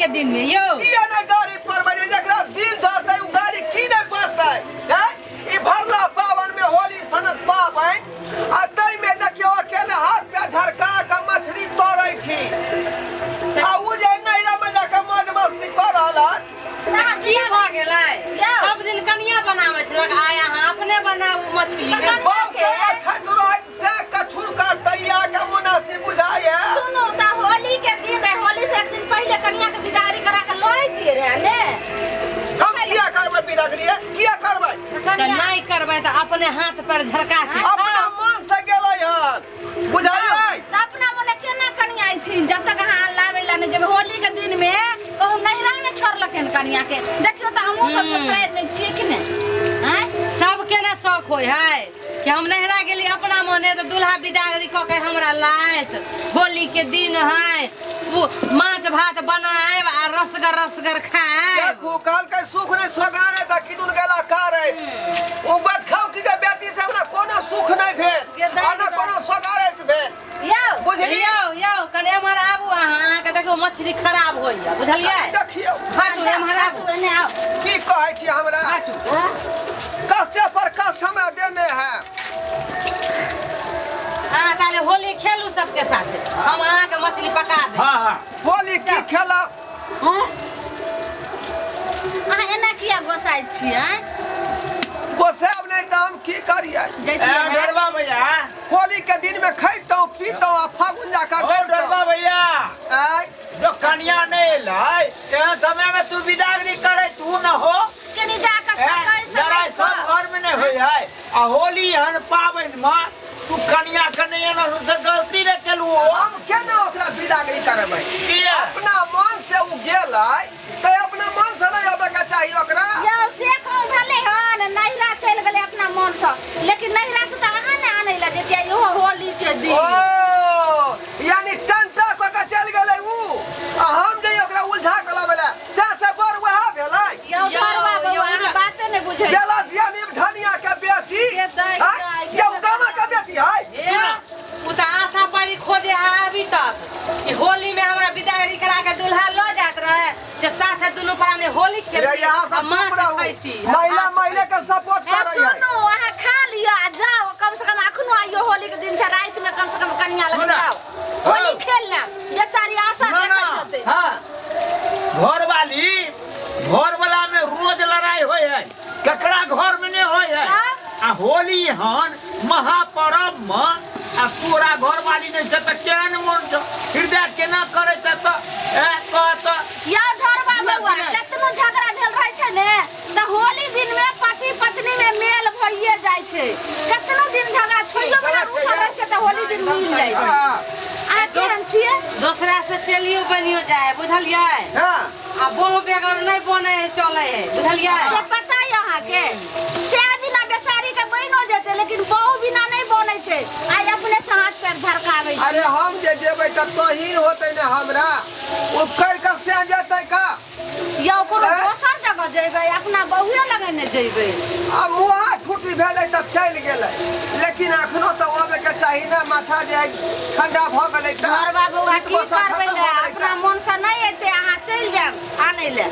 के दिन में यौ। किया नहि गाड़ी पड़बै जे जकरा दिल धरतै ओ गाड़ी की नहि पड़तै हैं? ई भरला पावन में होली सनक पाबनि आ ताहिमे देखियौ अकेले हाथ पे झरका कऽ मछली तोड़ै छी आ ओ जे नैरा में जाकऽ मौज मस्ती कऽ रहल हन। की भऽ गेलै? यौ। सब दिन कनिया बनाबै छलक, आइ अहाँ अपने बनाबू मछली। ई बहू के अछैत रहैत से कछुरका तैया के मुनासिब बुझाइ है। सुनू तऽ, होली के दिन रहे, होली से एक दिन पहिले कनिया के बिदागरी करा के लइतियै रहे ने। हम किया करबै बिदागरी? किया करबै? तऽ तऽ कनिया नहि करबै तऽ अपने हाथ पर झरका के अपना मन से गेलै हन, बुझलियै? तऽ अपना मोने केना कनिया अयथिन जब तक अहाँ लाबै लए नहि जेबै? होली के दिन में कहूँ नैहरा नहि छोड़लखिन कनिया के। देखियौ तऽ, हमहूँ सब ससुरारि नहि छियै कि नहि? आँय? सबके ने शौक होइ है कि हम नैहरा गेली अपना मने तऽ दूल्हा बिदागरी कऽ के हमरा लायत, होली के दिन है, वो माछ भात बनायब आ रसगर रसगर खायब। देखू, कहलकै सुख नहि सोगारे तऽ किदुन गेला कारे। ओ बटखौकी के बेटी से हमरा कोनो सुख नहि भेल आ ने कोनो सोगारैत भेल। यौ। बुझलियै? यौ यौ, कनि एम्हर आबू अहाँ। अहाँके देखियौ मछली खराब होइया, बुझलियै? देखियौ। हटू, एम्हर आबू। एने आउ। की कहै छी हमरा? हटू। कष्टे पर कष्ट हमरा देने है। अहाँ ताले होली खेलू सबके साथे, हम अहाँके मछली पका देब। हाँ हाँ। होली की खेलब? अहाँ एना किया गोसाइ छियै? गोसायब नहि तऽ हम की करियै? जैतियै ए ने। ढोरबा भैया, होली के दिन में खैतहुँ पीतहुँ आ फागुन जाकऽ ओ गैबतहुँ। ढोरबा भैया। आँय? जो कनिया नहीं एलै एहन समय में तू बिदागरी करे तू न हो। कनी जा कऽ ए, सकै लड़ाई सकै सब घर में नहीं होय है आ होली हन पाबनि में तू कनिया के नहीं एना से गलती रे केलू हो। हम केना ओकरा बिदागरी करबै? किया? अपना मन से ओ गेलै तऽ अपना मन से नहि अबै के चाही ओकरा। यौ, से कहूँ भेलै हन नैहरा चलि गेलै अपना मनसँ, लेकिन नैहरा से तऽ अहाँ ने आनै लए जैतियै इहो होली के दिन। ओ यानी टंटा कऽ के चलि गेलै ऊ आ हम जे ओकरा उलझा के लबै लए सएह से बड़ वएह भेलै। यौ यौ, घरवा यौ, बौआ, अहाँ बाते नहि बुझै बेला जिया झनिया के बेटी। के दै आँय? दै, के यौ दै। गामा के बेटी है। ए, उ तऽ आशा परी खोजे है अभी तक कि होली में हमरा बिदागरी करा के दूल्हा ल जात रहे जे साथे दुनू प्राणी होली रे खेलती यहाँ आ सब चुप माछ रहू। खैती। महिला महिला के सपोर्ट ए करै है। सुनू, अहाँ खा लिअ आ जाओ, कम से कम अखनो आइयो होली के दिन छै, राति में कम से कम कनिया लग सुना। जाओ, होली खेल लेब। बेचारी आशा ना, ना। देखैत होतै। हाँ। घरवाली घर वाला में रोज लड़ाई होय है, ककरा घर में नहीं होय है। आ होली हन महापर्व में आ तोरा घरवाली नहीं छै तऽ केहन मन छौ, हृदय केना करै छै तऽ ए कह तऽ। यौ ढोरबा बौआ, नहि। केतनो झगड़ा भेल रहै छै ने तऽ होली दिन में पति पत्नी में मेल भइए जाइ छै। केतनो दिन झगड़ा छोइयो बना रूसल रहै छै तऽ होली दिन मिल जाइ छै। हाँ। अहाँ केहन छियै? दोसरा से चलियो बनियो जाए है, बुझलियै? हाँ। आ बहु बेगर नहीं बने है चले है, बुझलियै? से पता है अहाँके, से बिना बेचारी के बनियो जेतै लेकिन बहु बिना नहीं बनै छै। आइ अपने से हाथ पैर झरकाबै छै। अरे हम जे जेबै तऽ तोहीन होतै ने हमरा, उपकर के से जेतै का? यौ कोनो हैं? दोसर जगह जेबै, अपना बहुए लगे ने जेबै। आ मुहा ठूटी भेलै तऽ चलि गेलै, लेकिन अखनो तऽ अबै के चाही ने, माथा जे ठंडा भऽ गेलै तऽ घरबा बौआ, शीत की गोसा करबै खतम ले? भऽ गेलै अपना तऽ। मन से नहि एतै, अहाँ चलि जायब आनै ले।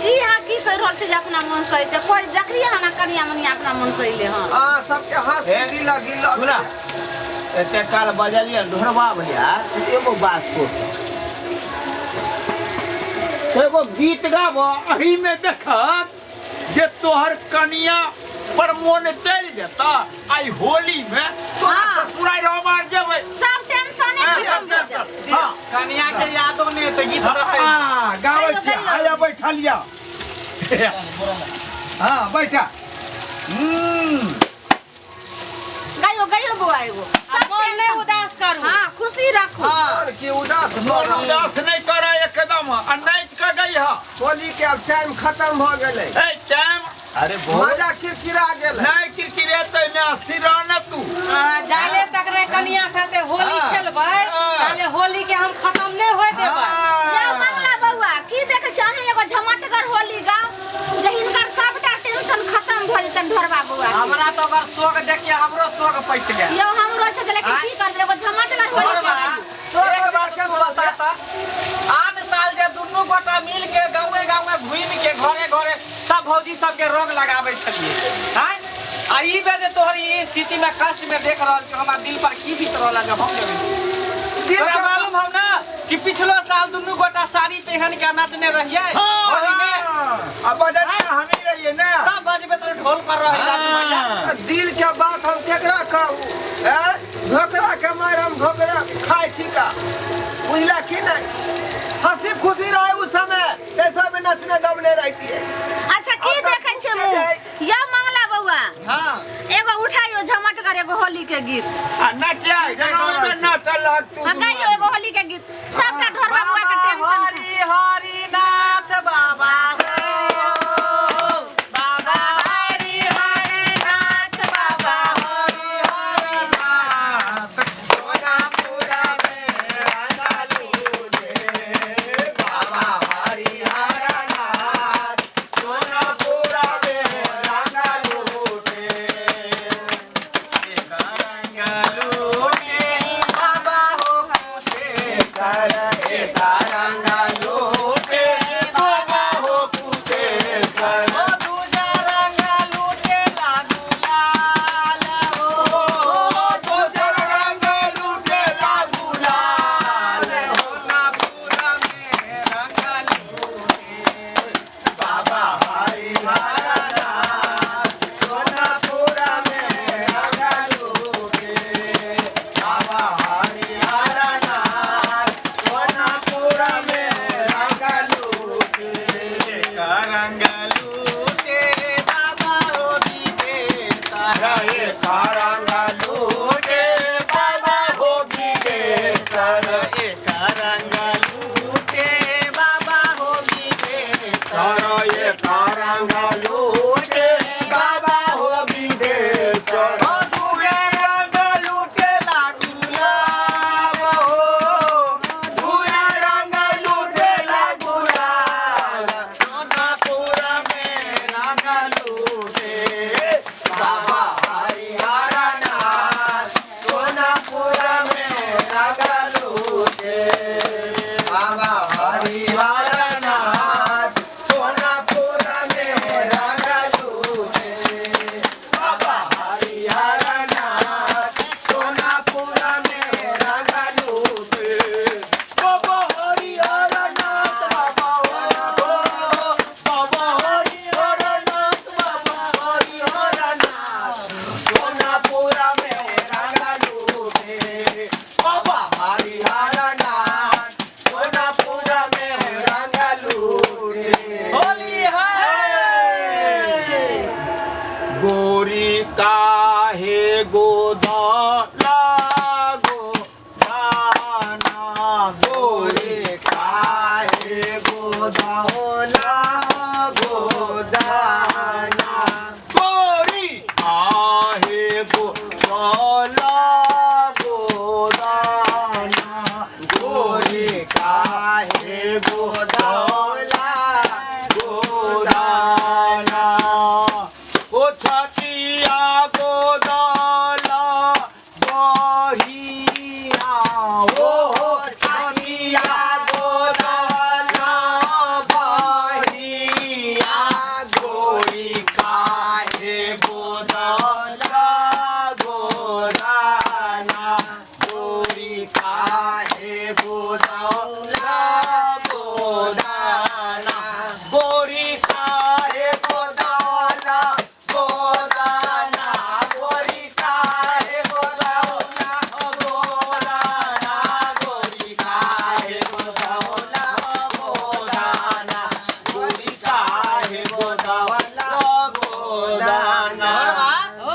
ई अहाँ की कहि रहल छी जे अपना मन से एतै? कोइ देखलियै हन कनिया मनिया अपना मन से एलै हन? अहाँ सबके हँसी हे, दिल गिल। सुना, एते काल बजलियै ढोरबा भैया, तू एगो बात सोच, एगो गीत गाब, एही में देखत जे तोहर कनिया पर मोन चलि जेता। आई होली में तोरा हाँ। ससुराल हम आर जेबै। सब टेंशने हाँ, खत्म सब भऽ जायत। टेंशन। हाँ। कनिया के यादो नहि एतै गीत रहै। हाँ, गाबै छी। गाइयो। आया बैठल या। हाँ बैठा। गाइयो गाइयो बौआ एगो। आ मन नहीं उदास करू। हाँ, खुशी रखू। हाँ। मन की उदास मोन करब? उदास नहीं करे एकदम आ नाचि के गई ह। होली के आब टाइम खत्म भऽ गेलै। ए टाइम अरे बहुत मजा किरकिरा गेलै। नहीं किरकिरेतै ने, स्थिर रह ने तू। अहाँ जाले तक नहीं कनिया साथे होली हाँ। खेलबै हाँ। ताले होली के हम खत्म नहीं होय देबै। यौ हाँ। मंगला बौआ, की देखै छी? अहाँ एगो झमटगर होली गाउ जे हिनकर सबटा टेंशन खत्म भऽ जेतनि ढोरबा बौआ के। हमरा तऽ ओकर शोक देख के हमरो शोक पैसि गेल। यौ हमरो छै लेकिन आँय? की करबै, एगो झमटगर होली ढोरबा, गाउ। एक बात तू बता तऽ, आन साल जे दुनू गोटा घरे घरे सब भौजी सबके रंग लगाबै छलियै। आँय, आ ई बेर जे तोहर ई स्थिति में कष्ट में देख रहल छियौ, हमरा दिल पर की बीत रहल है जे हम जनै छी। दिल तोरा के मालूम हौ ना कि पिछलो साल दुनू गोटा साड़ी पहन के नाचने रहियै होली में? आ बजनिया हमी रहिए ना। तब बजबे तो ढोल पर रही राजू भैया। दिल के बात हम केकरा कहू? हैं, ढोकरा के मार हम ढोकरा खाइ छी का, बुझला कि नहीं? हंसी खुशी रहे उस समय, ऐसा में नचने गबने रहती है। अच्छा, की अब तऽ देखै छै के मुँह जाइ। या मंगला बौआ? हाँ। एगो उठाइयो झमटगर एगो होली के गीत। आ नचा, जनावर नाचल तू। हाँ,